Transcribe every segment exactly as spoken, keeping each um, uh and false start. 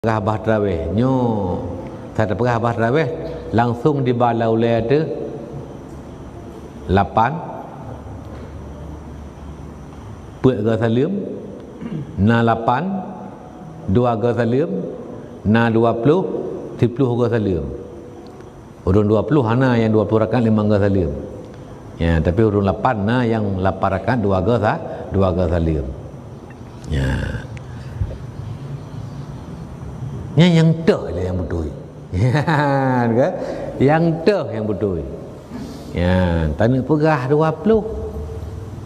Peugah bah tarawéh. Nyoe, sa tapeugah bah tarawéh, langsong diba lam ulée teuh lapan, peuet goe saleuem, na lapan, dua goe saleuem, na dua ploh, siplôh goe saleuem. Ureuëng dua ploh hana nyang dua ploh rakaat limong goe saleuem. Ya, tapi ureuëng lapan na nyang lapan rakaat dua goe sa-, dua goe saleuem. Ya. Nyan nyang toh lé nyang beutôi. Ya, kan? Nyang toh nyang beutôi. Ya, taneuk peugah dua ploh.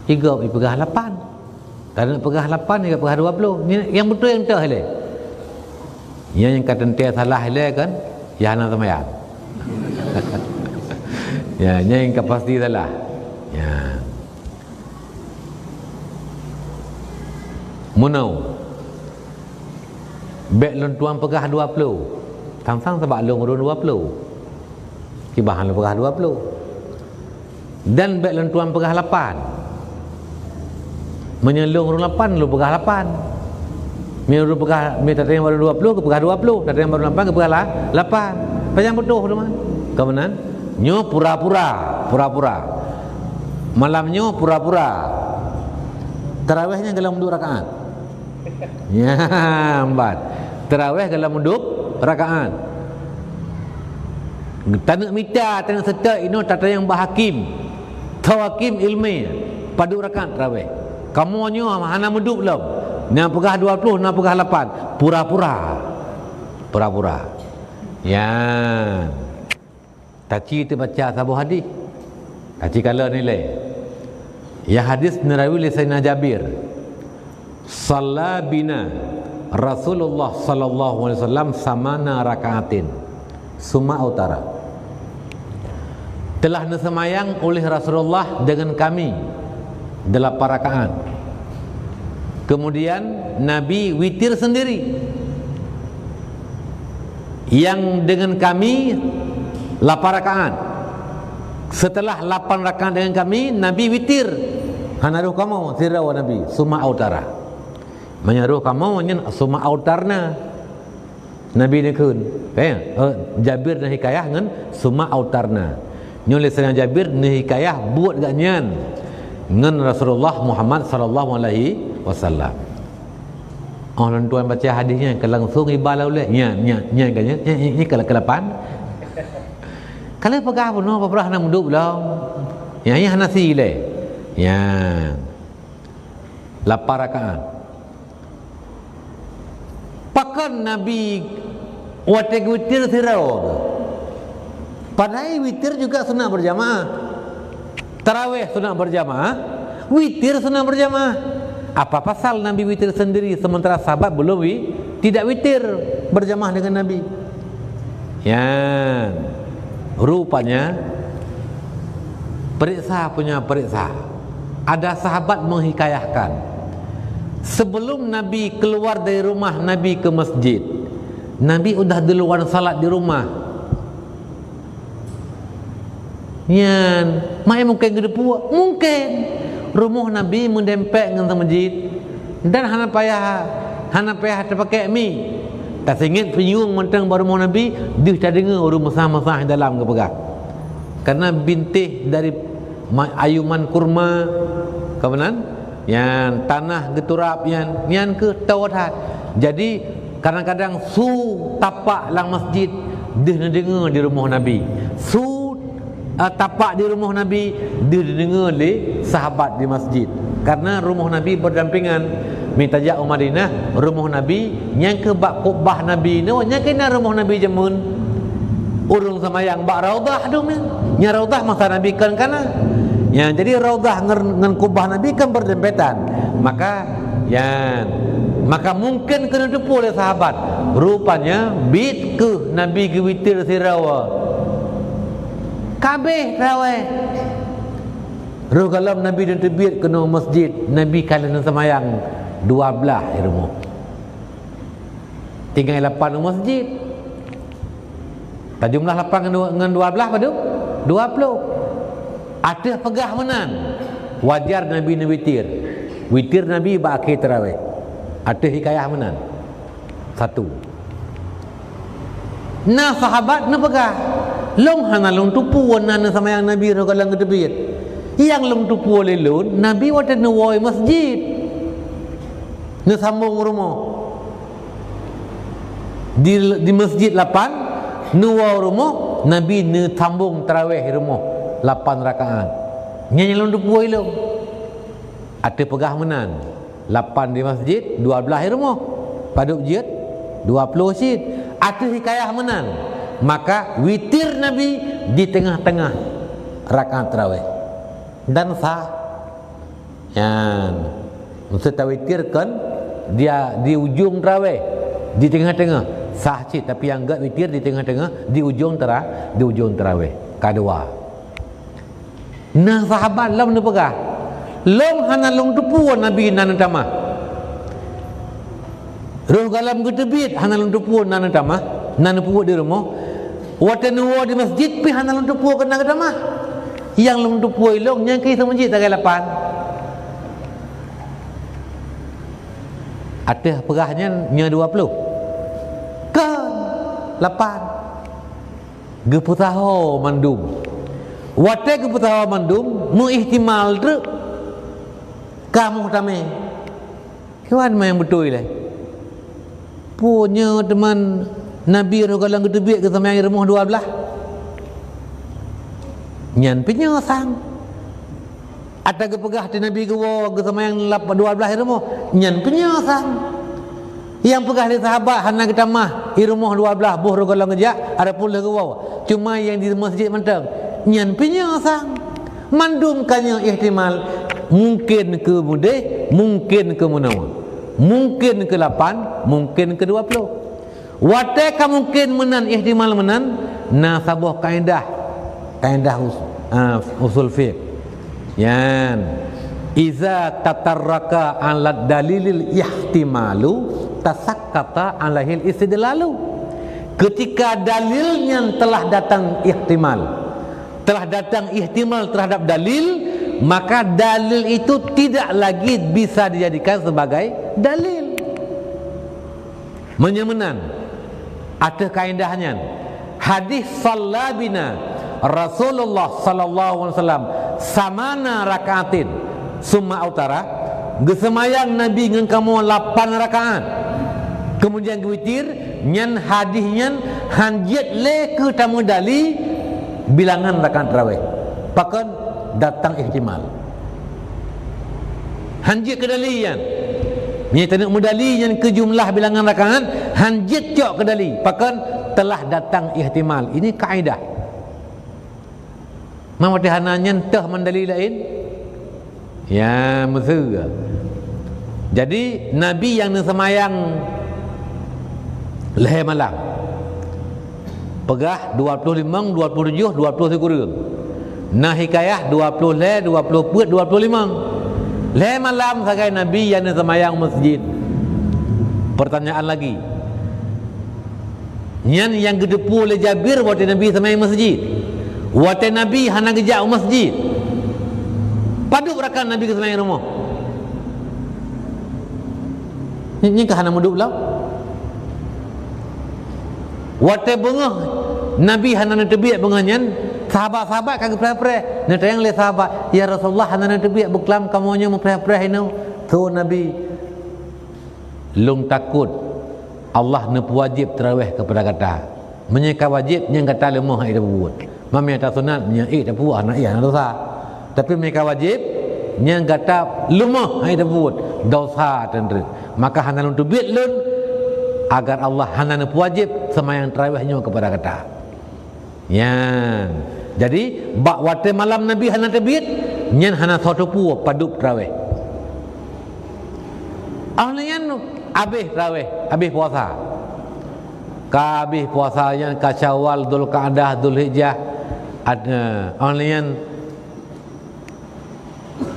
Igob ipeugah lapan. Taneuk peugah lapan, igob peugah dua ploh. Nyan nyang beutôi nyang toh lé. Nyan nyang ka teuntée salah ilée kan, ya hana seumayang. Ya, nyan nyang ka pasti salah. Ya. Meunoe. Bék lôn tuan peugah dua ploh. Sang-sang sabab lôn ureuëng dua ploh. Kiban lôn peugah dua ploh. Dan bék lôn tuan peugah lapan. Meunyoe lôn ureuëng lapan, lôn peugah lapan. Meunyoe ureuëng peugah, meunyoe tatanyong bak ureuëng dua ploh, geupeugah dua ploh. Tatanyong bak ureuëng lapan, geupeugah la-, lapan. Panyang beutôi teuma. Ka meunan, nyoe pura-pura, pura-pura. Malam nyoe pura-pura. Tarawéh nyan golom duek rakaat. Ya, empat. Tarawéh golom duek rakaat. Taneuk mita, taneuk seutôt inoe tatanyong bak hakim. Tho hakim iéleumé, padub rakaat tarawéh. Kamoe nyoe hana meuduek lom. Na peugah dua ploh, na peugah lapan. Pura-pura. Pura-pura. Ya. Taci teubaca saboh hadis. Taci kalon ilée. Ya, hadis neurawi lé Saidina Jabir. Shalla bina Rasulullah sallallahu alaihi wasallam samana rakaatin. Summa autara. Telah neuseumayang oleh Rasulullah dengan kami delapan rakaat. Kemudian Nabi witir sendiri. Yang dengan kami lapan rakaat. Setelah lapan rakaat dengan kami, Nabi witir. Hana roh kamoe, sidroe Nabi, summa autara. Meunyoe roh kamoe nyan summa autarna. Nabi neukheun, eh, eh, Jabir neuhikayah ngon summa autarna. Nyoe lé Saidina Jabir neuhikayah buet gobnyan ngon Rasulullah Muhammad sallallahu alaihi wasallam. Oh, lôn tuan baca hadis nyan, ka langsung iba lam ulée. Nyan, nyan, nyan ka nyan, nyan, nyan, nyan ka, ka lapan. Ka lheueh peugah bunoe, peugah hana meuduek lom. Nyan, nyan hana si ilée. Nyan. Lapan rakaat. Pakon Nabi watée geuwitir sidroe geuh? Padahai witir juga sunat berjamaah. Tarawéh sunat berjamaah, witir sunat berjamaah. Apa pasal Nabi witir sendiri sementara sahabat belum wi-, tidak witir berjamaah dengan Nabi? Nyan, rupanya, periksa punya periksa. Ada sahabat menghikayahkan, sebelum Nabi keluar dari rumah Nabi ke masjid, Nabi udah duluan salat di rumah. Nyan, mai mungken geuteupeue? Mungken. Rumoh Nabi meudempet ngon meuseujid, dan hana payah, hana payah teupakék mi. Tasinget peuyueng mantong bak rumoh Nabi, deuh tadeungoe ureuëng meusa-meusa dalam geupeugah. Karena bintéh dari ma-, ayuman kurma, ka meunan? Nyan tanah geuturab nyan, nyan keuh toe that. Jadi, kadang-kadang su tapak lam masjid deuh neudeungoe di rumoh Nabi. Su, eh, tapak di rumoh Nabi deuh neudeungoe lé sahabat di masjid. Karena rumoh Nabi berdampingan. Mita jak u Madinah, rumoh Nabi nyang keuh bak kubah Nabi nyoe, nyang keuh na rumoh Nabi jameun. Ureuëng seumayang bak Raudhah dum nyan. Nyan Raudhah masa Nabi kon kana. Nyan, jadi Raudhah ngon, ngon kubah Nabi kan berdempetan. Maka, nyan, maka mungken keuneuk teupeu lé sahabat. Rupanya, bit keuh Nabi geuwitir sidroe. Ka abéh tarawéh. Roh gohlom Nabi dan teubiet keunoe masjid, Nabi ka lheueh seumayang dua blaih di rumoh. Tinggai lapan u masjid. Tajumlah lapan ngon dua, ngon dua blaih padub? Dua ploh. Ateueh peugah meunan, wajar Nabi neuwitir. Witir Nabi bak akhé tarawéh. Ateueh hikayah meunan. Satu. Na sahabat neupeugah, "Lôn hana lôn teupeue na neuseumayang Nabi rhoh gohlom geuteubiet. Nyang lôn teupeue lé lôn, Nabi watée neuwoe masjid, neusambong rumoh." Di, di masjid lapan, neuwoe rumoh, Nabi neusambong tarawéh rumoh lapan rakaat. Nyan nyang lôn teupeue lôn. Ateueh peugah meunan, lapan di masjid, dua blaih di rumoh. Padub jeuet, dua ploh cit. Ateueh hikayah meunan, maka witir Nabi di teungoh-teungoh rakaat tarawéh. Dan sah. Nyan. Meuseu tawitir kon dia di ujong tarawéh, di teungoh-teungoh. Sah cit, tapi nyang gét witir di teungoh-teungoh, di ujong tara-, di ujong tarawéh. Ka dua. Na sahabat lom neupeugah, "Lôn hana lôn teupeue Nabi na neutamah. Rhoh gohlom geuteubiet hana lôn teupeue na neutamah, na neupeubuet di rumoh. Watée neuwoe di masjid pih hana lôn teupeue keu na geutamah. Nyang lôn teupeue lôn nyan keu masjid tagai lapan." Ateueh peugah nyan nyoe dua ploh. Kon, lapan. Geupeusaho mandum. Watée geupeusaho mandum, meuihtimal treuk kamoe tamé. Kiban manyang beutôi lé. Peue nyoe teuma Nabi rhoh gohlom geuteubiet geuseumayang rumoh dua blaih? Nyan pih nyoe sang. Ata geupeugah ti Nabi geuwoe geuseumayang lap-, dua blaih rumoh, nyan pih nyoe sang. Nyang peugah lé sahabat hana geutamah i rumoh dua blaih boh rhoh gohlom geujak, adapun lheueh geuwoe, cuma nyang di masjid mantong, nyan pih nyoe sang. Mandum ka nyoe ihtimal, mungken keu meudeh, mungken keu meunoe, mungken keu lapan, mungken keu dua ploh. Watée ka mungken meunan, ihtimal meunan, na saboh kaedah, kaedah us-, ah, usul fiqh. Nyan, "Iza tatarraka 'ala dalilil ihtimalu, tasakkata 'alaihil istidlalu." Ketika dalil nyan telah datang ihtimal, telah datang ihtimal terhadap dalil, maka dalil itu tidak lagi bisa dijadikan sebagai dalil. Meunyoe meunan, ateueh kaedah nyan, hadis shalla bina Rasulullah sallallahu alaihi wasallam samana rakaatin summa autara, geuseumayang Nabi ngon kamoe lapan rakaat, kemudian geuwitir, nyan hadis nyan han jeuet lé keu tameudali bilangan rakaat tarawéh. Pakon? Datang ihtimal. Han jeuet keu dali nyan. Meunyoe taneuk meudali nyan keu jumlah bilangan rakaat, han jeuet cok keu dali. Pakon? Telah datang ihtimal. Ini kaedah. Meunyoe hana nyan teuh meudali laén. Ya, meuseu. Jadi, Nabi nyang neuseumayang lhée malam. Peugah dua ploh limong, dua ploh tujoh, dua ploh sikureueng. Na hikayah dua ploh lhée, dua ploh peuet, dua ploh limong. Lhée malam sagai Nabi nyang neuseumayang masjid. Pertanyaan lagi. Nyan nyang geuteupeue lé Jabir watée Nabi seumayang masjid. Watée Nabi hana geujak u masjid. Padub rakaat Nabi geuseumayang rumoh. Nyan, nyan ka hana meuduek lom. Watée beungoh Nabi hana neuteubiet beungoh nyan, sahabat-sahabat ka geupreh-preh. Neutanyong lé sahabat, "Ya Rasulullah, hana neuteubiet beuklam kamoe nyoe meupreh-preh inoe." Tho Nabi, "Lôn takot Allah neupeuwajéb tarawéh keupada gata. Meunyoe ka wajéb, nyan gata leumoh han ék tapeubuet. Meunyoe ata sunat, nyan ék tapeubuet, hana ék, hana dosa. Tapi meunyoe ka wajéb, nyan gata leumoh han ék tapeubuet, dosa teunreuk. Maka hana lôn teubiet lôn, agar Allah hana neupeuwajéb seumayang tarawéh nyoe keupada gata." Nyan. Jadi, bak watée malam Nabi hana teubiet, nyan hana soe teupeue padub tarawéh. Óh lheueh nyan habéh tarawéh, habéh puasa. Ka habéh puasa nyan ka Syawal, Dzulqa'dah, Dzulhijjah. Ad-, eh, óh lheueh nyan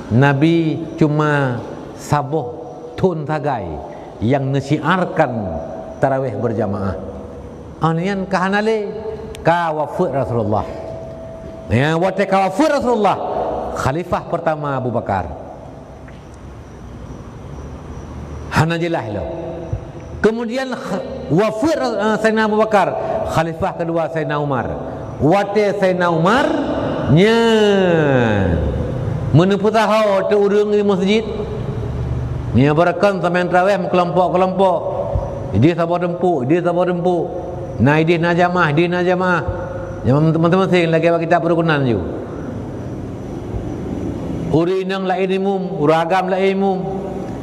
Nabi cuma saboh thon sagai nyang neusyiarkan tarawéh beurjamaah. Óh lheueh nyan ka hana lé, ka wafeuet Rasulullah. Ya, watée ka wafeuet Rasulullah, khalifah pertama Abu Bakar. Hana jeulaih lom. Kemudian kh-, Wafeuet, eh, Saidina Abu Bakar, khalifah keudua Saidina Umar. Watée Saidina Umar nyan meuneupeusaho teu ureuëng di meuseujid. Nyan beureukon seumayang tarawih meukelompok-kelompok. Ideh saboh teumpeuk, ideh saboh teumpeuk. Na ideh na jamaah, ideh na jamaah. Jamaah maséng-maséng lagée bak kitab peurukunan ju. Ureuëng inong laén imum, ureuëng agam laén imum.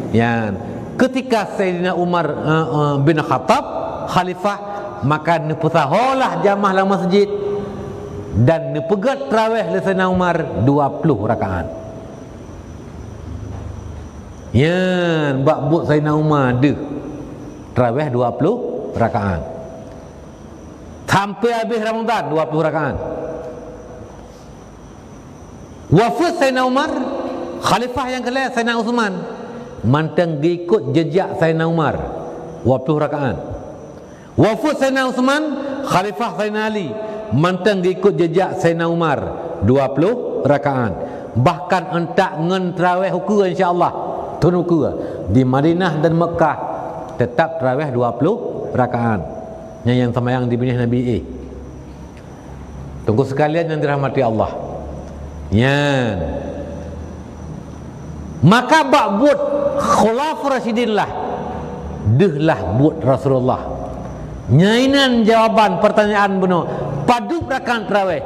Nyan, keutika Saidina Umar, eh, eh, bin Khattab khalifah, maka neupeusaholah jamaah lam masjid dan neupeugét tarawih lé Saidina Umar dua ploh rakaat. Nyan bak buet Saidina Umar deuh tarawih dua ploh rakaat. Sampai habéh Ramadan dua ploh rakaat. Wafeuet Saidina Umar, khalifah nyang keulhèe Saidina Utsman, mantong geuikot jeujak Saidina Umar, dua ploh rakaat. Wafeuet Saidina Utsman, khalifah Saidina Ali, mantong geuikot jeujak Saidina Umar, dua ploh rakaat. Bahkan euntak ngon tarawih ukeue, insya Allah, thôn ukeue, di Madinah dan Mekkah, teutap tarawih dua ploh rakaat. Nyan nyang seumayang di binéh Nabi éh. Teungku sekalian yang dirahmati Allah. Nyan. Maka bak buet Khulafa Rasyidin lah, deuh lah buet Rasulullah. Nyan inan jawaban pertanyaan bunoe, padub rakaat tarawih.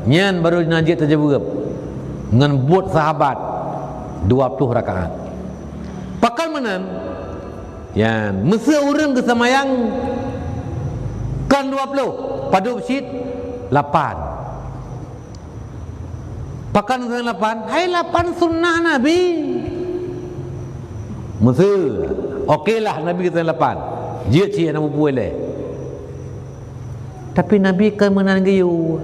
Nyan baru na jeuet tajaweueb ngon buet sahabat dua ploh rakaat. Pakon meunan? Nyan, meuseu ureuëng geuseumayang kon dua ploh, padub cit lapan. Pakon geuseumayang lapan? Hai lapan sunnah Nabi. Meuseu, oke lah Nabi geuseumayang lapan. Jeuet cit na bubuih lé. Tapi Nabi kon meunan geuyue.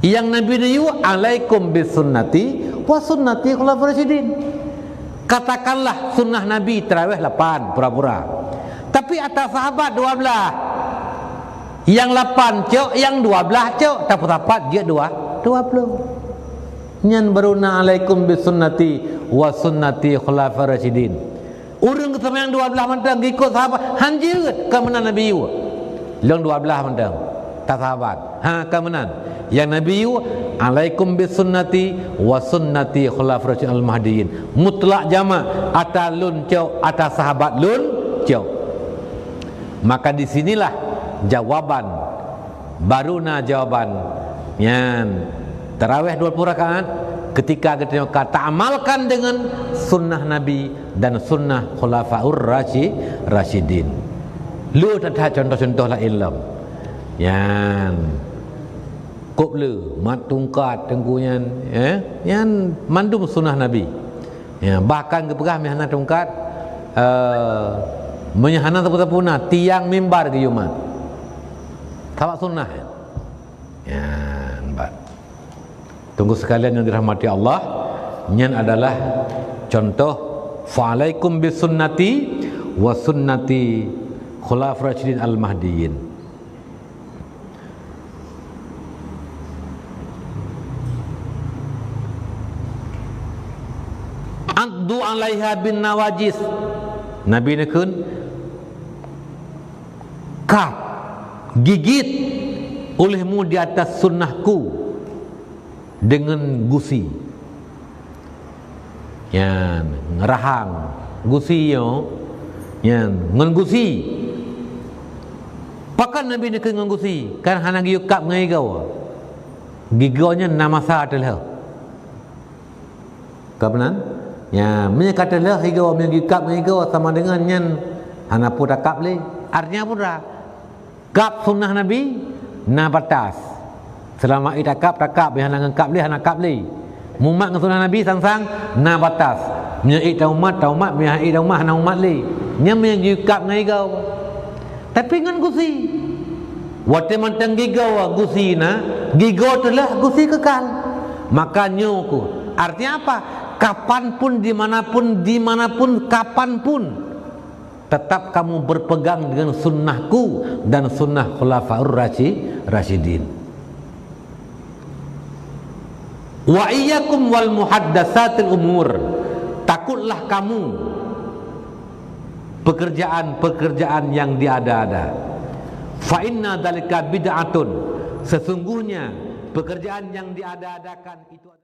Nyang Nabi neuyue, "Alaikum bisunnati wa sunnati khulafa rasyidin." Katakanlah sunnah Nabi tarawih lapan pura-pura. Tapi ata sahabat dua blah. Nyang lapan cok, nyang dua blah cok, tapeusapat jeuet dua, dua ploh. Nyan baru na alaikum bisunnati wa sunnati khulafa rasyidin. Ureuëng geuseumayang dua blah mantong geuikot sahabat, han jeuet, ka meunan Nabi yue. Lôn dua blah mantong, ta sahabat. Ha, ka meunan. Nyang Nabi yue, "Alaikum bisunnati wa sunnati khulafa rasyidin al-mahdiyyin." Mutlak jamak, ata lôn cok, ata sahabat lôn cok. Maka di sinilah jawaban, baru na jawaban. Nyan, tarawih dua puluh rakaat, ketika geutanyoe ka taamalkan deungon sunnah Nabi dan sunnah khulafaur rasyi-, rasyidin. Le that-that contoh-contoh laén lom. Nyan. Kop le, mat tungkat teungku nyan, eh? Nyan mandum sunnah Nabi. Ya, bahkan geupeugah meuhana tungkat, eh, meunyoe hana sapeue-sapeue na, tiang mimbar geuyue mat. Sabab sunnah. Nyan, bah. Teungku sekalian yang dirahmati Allah, nyan adalah contoh, "Fa'alaikum bisunnati wa sunnati khulafa rasyidin al-mahdiyyin." "Addu 'alaiha bin nawajis." Nabi neukheun, "Kap, gigit ulihmu di atas sunnahku deungon gusi." Nyan, ngeurahang gusi nyoe, nyan, ngon gusi. Pakon Nabi neukheun ngon gusi? Kan hana geuyue kap ngon gigoe. Gigoe nyan na masa teulheueh. Ka meunan? Nyan, meunyoe ka teulheueh gigoe, meunyoe geuyue kap ngon gigoe, sama deungon nyan hana peue takap lé. Artinya peue? Kap sunnah Nabi na batas. Seulama ék takap, takap, meunyoe hana ngon kap lé, hana kap lé. Mumat ngon sunnah Nabi sang-sang na batas. Meunyoe ék taumat, taumat, meunyoe hana ék taumat, hana umat lé. Nyan meunyoe geuyue kap ngon gigoe. Tapi ngon gusi. Watée mantong gigoe gusi na, gigoe teulheueh gusi keukal. Maka nyoe ku, artinya apa? Kapanpun, dimanapun, dimanapun, kapanpun. Tetap kamu berpegang dengan sunnahku dan sunnah khulafaur rasyi-, rasyidin. "Wa iyyakum wal muhaddatsatil umur." Takutlah kamu pekerjaan-pekerjaan yang diada-ada. Fa inna dzalika bid'atun, sesungguhnya pekerjaan yang diada-adakan itu